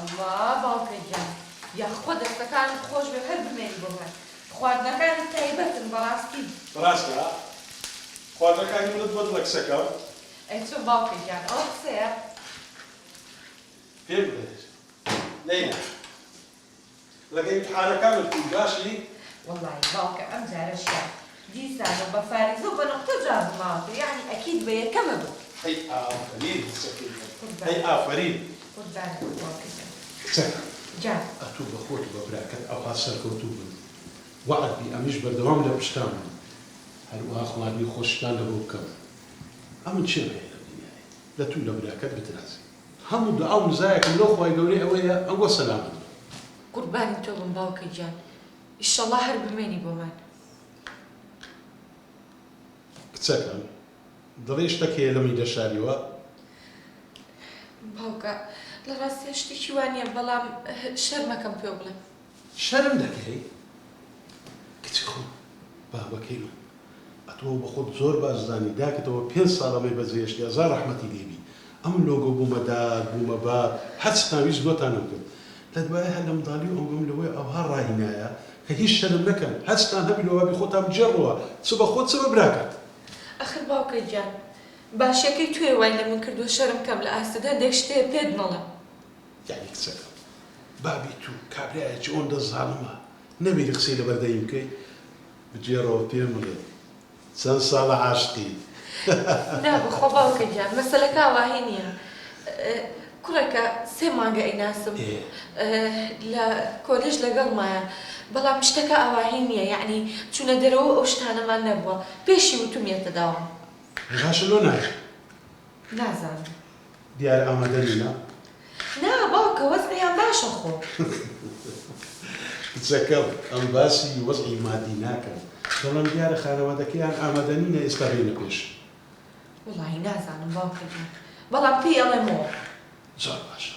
ئەڵڵا باوکە گیان یاخوا دەستەکانت خۆش بێ هەر بمێنی بۆمان خواردنەکانت تایبەتن بەڕاستی. ڕاستە خواردنەکانی منت بەدڵە کچەکەم؟ ئەی چۆن باوکە گیان ئەوە قسەیە؟ پێم بڵێ لەیلا لەگە ئیمتحانەکانت بووی باشی؟ وەڵایی باوکە ئەم جارەشیان دیسان و بە فاریزە و بە نوقتە جوابم ماوەتەوە یەعنی ئەکید بە یەکەم ئەبم. هەی ئافەرین کچەکەی من هەی ئافەرین. قوربانت بم باوکە گیان. کچەکەم گیان. ئەتوو بە خۆت و بە براکەت ئەوها سەرکەوتوو بن وەعد بی ئەمنیش بەردەوام لە پشتان بم هەروەها خواردنی خۆشتان لەبۆ بکەم ئەمن کێم هەیە لەم دنیایە لە توو لە براکەت بترازێ. هەموو دوعا و نزایەکم لۆ خوای گەورەی ئەوەیە ئەنگۆ سەلامەت بن. قوربانی تۆ بم باوکە گیان ئیشەڵا هەر بمێنی بۆمان. کچەکەم دەڵێی شتەک هەیە لەمنی دەشاریوە؟ باوکە لە ڕاستیا شتێکی وا نییە بەڵام شەرمەکەم پێو بڵێم. شەرم دەکەی؟ کچی خۆم بابەکەی من ئەتۆ بەخۆت زۆر باش زانی داکت ئەوە پێنج ساڵە مەی بەجێهێشتی هەزار ڕەحمەتی لێ بی ئەمن لۆگۆ بوومە داک بوومە باب هەرچتان ویست لۆتانم کرد لە دوایە هەر لە منداڵی و ئەنگۆم لەوەی ئەوها ڕاهینایە کە هیچ شەرم نەکەن هەرچتان هەبی لۆ بابی خۆتان بگێڕنەوە چ بە خۆت چ بە براکەت. ئەخر باوکە گیان باشیەکەی تۆیە وای لە من کردووە شەرم کەم لە ئاستت هەندێک شت هەیە پێت نەڵێم. یەعنی کچەکەم بابی تو کابرایەکی ئۆندە زاڵمە نەوێری قسەی لەبەر دەمی بکەی؟ بگێڕەوە پێم بڵێ چەند ساڵە عاشقی؟ نا بەخوا باوکە گیان مەسەلەکە ئاواهی نییە کوڕێکە سێ مانگە ئەیناسم لە کۆلێژ لەگەڵمایە بەڵام شتەکە ئاواهی نییە یەعنی چوونە دەرەوە و ئەو شتانەمان نەبووە پێشی وتوم یەتە داوام. باشە لۆ نایە؟ نازانم. دیارە ئامادە نینە؟ نا باوکە وەزعیان باشە خۆ. کچەکەم ئەم باسی وەزعی مادی ناکەم دەڵێم دیارە خانەوادەکەیان ئامادە نینە ئێستا بێنە پێش. وەڵاهی نازانم باوکە گیان بەڵام پێی ئەڵێمەوە. زۆر باشە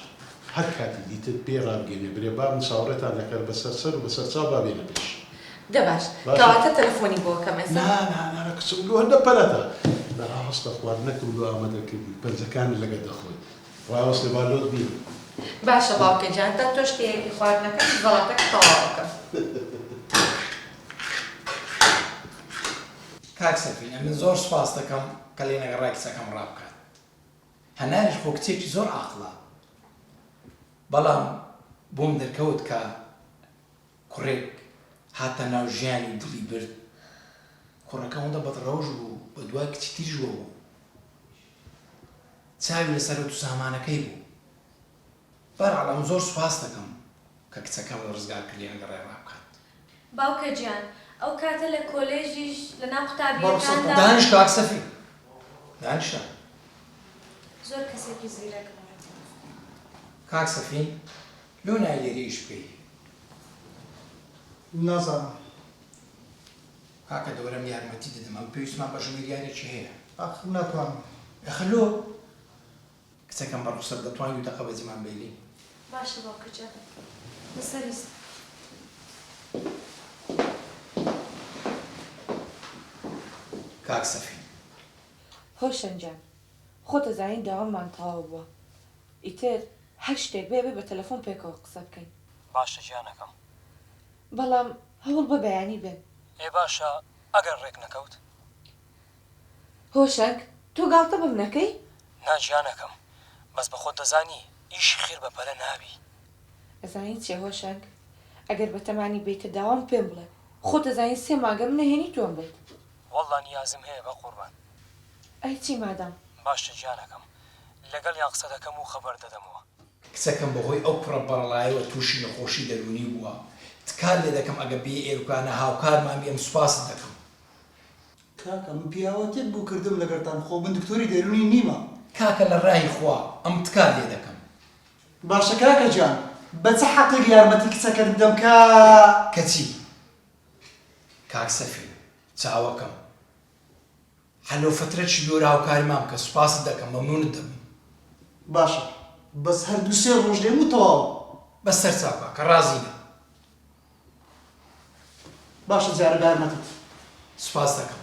هەر کاتی دیتت پێی ڕابگەینە برێ با من چاوەڕێتان دەکەر بەسەر سەر و بەسەر چاو با بێنە پێش. دە باش باشە. کەواتە تەلەفۆنی بۆ ئەکەم ئێستا. نا نا نا کچم لۆ هەندە پەلەتە. دە ڕاوەستە خواردنەکم لۆ ئامادە کردی پەنجەکانت لەگەر دەخۆی ڕاوەستێ با لۆت بینم. باشە باوکە گیان تا تۆش تێیەتی خواردنەکەم زەڵاتەکە تەواو ئەکەم. کاک سەفین ئەمن زۆر سوپاست دەکەم کە لێنەگەڕای کچەکەم ڕابکات هەناریش خۆ کچێکی زۆر عاقڵە بەڵام بۆم دەرکەوت کە کوڕێک هاتە ناو ژیانی و دڵی برد کوڕەکە ئەوەندە بەدڕەوشت بوو بە دوای کچی تریشوە بوو چاوی لە سەرەت و سامانەکەی بوو بەرحاڵ ئەمن زۆر سوپاست دەکەم کە کچەکەم ڕزگار کرد لێنەگەڕای ڕابکات. باوکە گیان ئەو کاتە لە کۆلێژیش لە ناو قوتابییەکاندا. دانیش کاک سەفی دانیشە. زۆر کەسێکی زیرەک بوو. کاک سەفین لۆ نای لێرە ئیش بکەی؟ نازانم. کاکە دەوەرەم یارمەتی دەدەم ئەم پێویستمان بە ژمێریارێکی هەیە. ئاخر ناتوانم. ئەخر لۆ؟ کچەکەم بە ڕوخسەت دەتوانی دوو دەقە بەجێمان بێلی؟ باشە باوکە گیان لەسەری سەر. کاک سەفین. هۆشەنگ گیان خۆت ئەزانی داوامان تەواو بووە ئیتر هەر شتێک بێ ئەبێ بە تەلەفۆن پێکەوە قسە بکەین. باشە گیانەکەم. بەڵام هەوڵ بە بەیانی بێن. ئێ باشە ئەگەر ڕێک نەکەوت؟ هۆشەنگ تۆ گاڵتە بەم نەکەی؟ نا گیانەکەم بەس بەخۆت دەزانی ئیشی خێر بە پەلە نابی. ئەزانی چیە هۆشەنگ ئەگەر بەتەمانی بێیتە داوام پێم بڵێ خۆت ئەزانی سێ مانگە من نەهێنی تۆم برد. وەڵا نیازم هەیە بەقوربان. ئەی چی مادام. باشە گیانەکەم لەگەڵیان قسە دەکەم و خەبەر دەدەمەوە. کچەکەم بەهۆی ئەو کوڕە بەڕەڵایەوە تووشی نەخۆشی دەروونی بووە تکات لێ دەکەم ئەگە بێی ئێروکانە هاوکارمان بی ئەم سوپاست دەکەم. کاکە من پیاوەتیەک بوو کردم لەگەرتان خۆ من دکتۆری دەرونی نیمە. کاکە لە ڕای خوا ئەم تکات لێ دەکەم. باشە کاکە گیان بە چ حەقێک یارمەتی کچەکەت بدەم کە. کە چی کاک سەفین چاوەکەم حەلۆ فەترەکی بیوەرە هاوکاریمان بکە سوپاست دەکەم مەمنونت دەبم. باشە بەس هەر دوو سێ ڕۆژ دێم و تەواوە. بەس سەرچاو کاکە ڕازینە. باشە جارە بە یارمەتیت. سوپاست دەکەم.